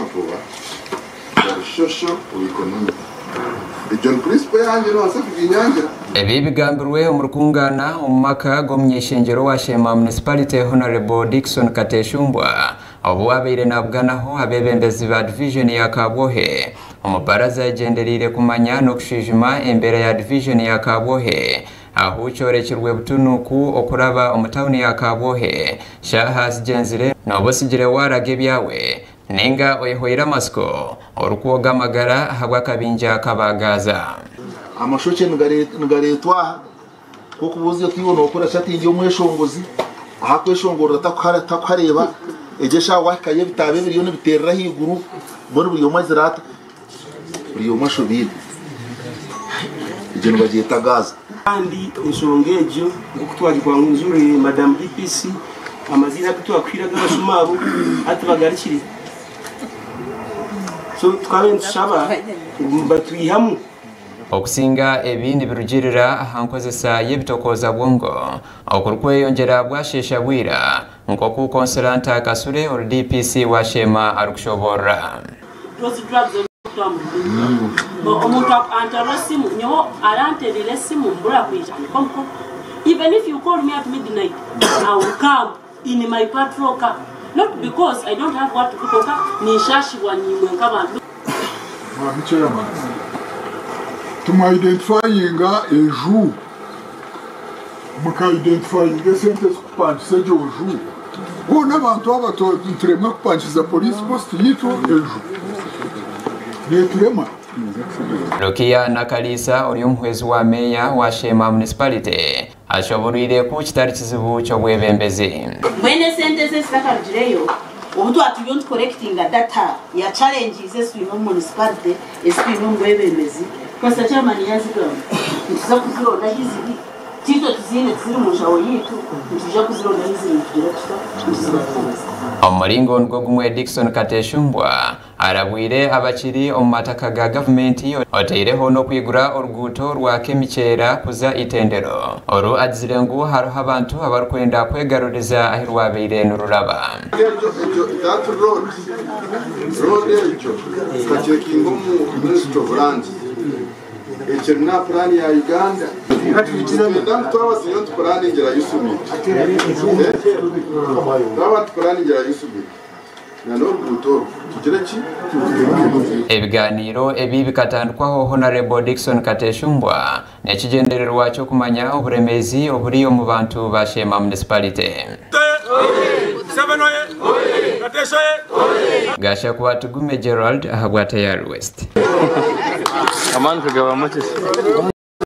Amagoba gari social or economic. Egyo ni principle yangye nobaasa kuginyangira. Ebi bigambirwe omu rukungaana omu maka g'omuny'eishengyero wa Sheema Municipality Hon. Dickson Kateshumbwa obu abaire nabuganaho abeebembezi ba divijoni ya Kabwohe omu baraza egyendereire kumanya n'okushwijuma embeera ya divijoni ya Kabwohe ahu kyorekirwe butunu ku okuraba omu tauni ya Kabwohe shaaha zigyenzire nooba otsigire waaraga ebyawe ninga oyehwaire amatsiko orikwoga amagara ahabw'akabinja k'abaagaaza. Amashokye nigareetwa aha nk'okubuuza oti iwe nookora ki ati ndi omweshongozi ahu akweshongorera takuhareeba egyo eshaaha waahikayo ebitaabo ebiriyo nibiteerera ahaiguru mbwenu buri omwe azire ata buri omwe ashobeirwe egyo nibagyeta gaaza. Kandi enshonga egyo nk'oku twagikwanjuriire Madam DPC, amaziina agu twakuhaire ag'abashuma abo hati bagarukire. So tukaba nitushaba ngu batwihamu. Okusinga ebi nibirugiirira aha nkozesa y'ebitokooza bwongo okurikweyongyera bwasheesha bwira nk'oku Consolanta Kasule ori DPC wa Sheema arikushoboorora. Those drugs omuntu anterera esimu nyowe aranterera esimu mbura kwija andika omukono even if you call me at midnight I will come in my patrol car not because I don't have what to do kwonka ninshashibwa nyimwe nk'abantu. Mwami Chairman, tumwa-identifyinga enju, muka-identifyinga esente ezikupangisa egyo nju. Boona abantu aba nituremwa kupangisiza police post yitu enju. Neturema. Rukia Nakaliisa ori omuhwezi wa meeya wa Sheema Municipality ashoboreire ku kitari kizibu ky'obwebembezi. Mbwenu esente ezi ezitakarugireyo obu twaba turiyo nitukorekitinga data ya challenges ezi twine omu municipality, ezi twine omu bwebembezi, Pastor Chairman yazigamba, nituza kuzironda ahi ziri, tiitwe tuziine tiziri mu nshaho yaitu, nitwija kuzironda ahi ziri nitugira tuta, nituzibatunza. Omu muringo nigwo gumwe Dickson Kateshumbwa arabwire abakiri omu mataka ga gavumenti oteireho n'okwigura oruguuto rwa Kemikyera kuza Itendero oru agizire ngu hariho abantu abarikwenda kwegaruriza ahi rwabaire niruraba. Egyo egyo that road road egyo tukacekinga omu Ministry of Lands ekiri na plan ya Uganda nitwenda ngu twaba turiyo nitupuraningira USUMIT twaba nitupuraningira USUMIT na n'oruguuto orwo tugire ki Ebiganiiro ebi bikatandikwaho Hon. Dickson Kateshumbwa n'ekigyendererwa ky'okumanya oburemeezi oburi omu bantu ba Sheema Municipality. Gashakwa Tugume Gerald ahabwa Tayari West. Amaani kagaba makye.